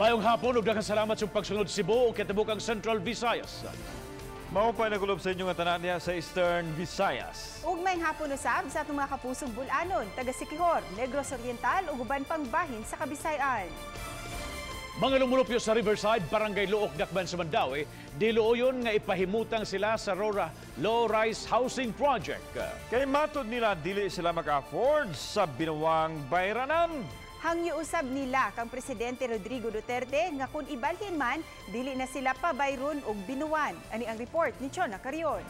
Maayong hapon ug daghang salamat sa pagsunod, Cebu ug katibukang Central Visayas. Mao pa nagulob sa inyong tanan diha sa Eastern Visayas. Ug maayong hapon usab sa atong mga kapusong Bulanon, taga Siquijor, Negros Oriental ug uban pang bahin sa Kabisayan. Mga lumulupyo sa Riverside, Barangay Looc, Dakban sa Mandaue, diluoyon nga ipahimutang sila sa Rora Low-Rise Housing Project. Kay matod nila, dili sila maka-afford sa binuwang bayranan. Hangyo usab nila kang Presidente Rodrigo Duterte nga kung ibalhin man, dili na sila pabayron og binuwan. Ani ang report ni Chona Carion.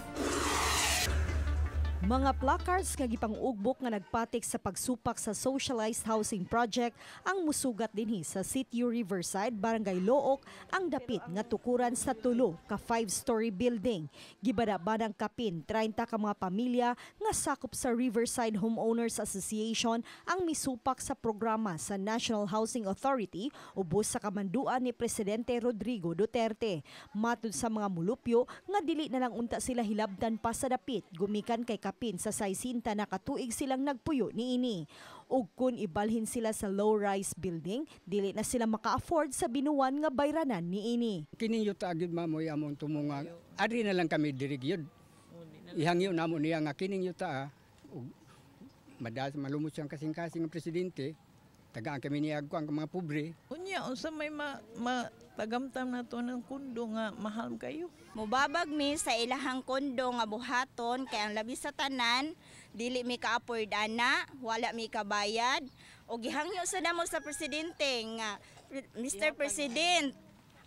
Mga placards nga gipang-ugbok nga nagpatik sa pagsupak sa Socialized Housing Project ang musugat dinhi sa Sitio Riverside, Barangay Looc, ang dapit nga tukuran sa tulo ka five-story building. Gibada-badang kapin 30 ka mga pamilya nga sakop sa Riverside Homeowners Association ang misupak sa programa sa National Housing Authority ubos sa kamanduan ni Presidente Rodrigo Duterte. Matud sa mga mulupyo nga dili na lang unta sila hilabdan pa sa dapit gumikan kay kapin sa 60 na katuig silang nagpuyo niini. Ug kun ibalhin sila sa low-rise building, dili na sila maka-afford sa binuwan nga bayranan niini. Kining yuta gyud, ma'am, moy among tumunga. Adri na lang kami diri gyud. Ihangyo namo niya nga kining yuta ug madas malumot siyang kasing-kasing ng presidente. Tagaan kami niya ang mga pobre. Unya, unsa may ma tagamtam na to ng kundo nga mahal kayo. Mubabag mi sa ilahang kondo nga buhaton kay ang labi sa tanan, dili mi ka-afford ana, wala mi kabayad. O gihangyo sa namo sa presidente nga, "Mr. President,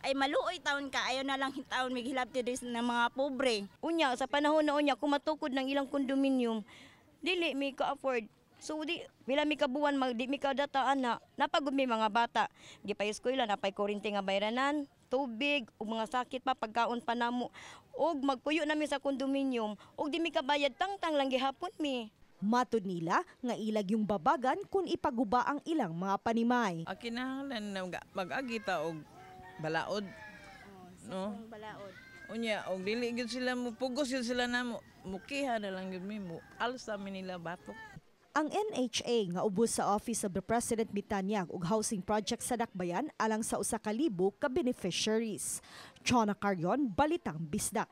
ay maluoy taon ka, ayaw na lang taon mighilabti diri ng mga pobre." Unya sa panahon na unya kung matukod ng ilang condominium, dili mi ka-afford. So di pila mi ka buwan mag di mi kadata ana, napagod mi mga bata. Gipa-eskwela, napay kuryente nga bayranan, tubig ug mga sakit pa, pagkaon pa namo. Ug magpuyo nami sa condominium ug di mi kabayad, tangtang lang gihapon mi. Matod nila nga ilag yung babagan kung ipaguba ang ilang mga panimay. Ang kinahanglan na mag-agi ta og balaod. No? Balaod. Unya, og dili gyud sila mo pugos gyud sila namo, mukiha na lang gyud mi mo. Alsa mi nila batok. Ang NHA nga ubos sa Office of the President mitanyag og housing project sa Dakbayan alang sa 1,000 ka beneficiaries. Chona Carion, Balitang Bisdak.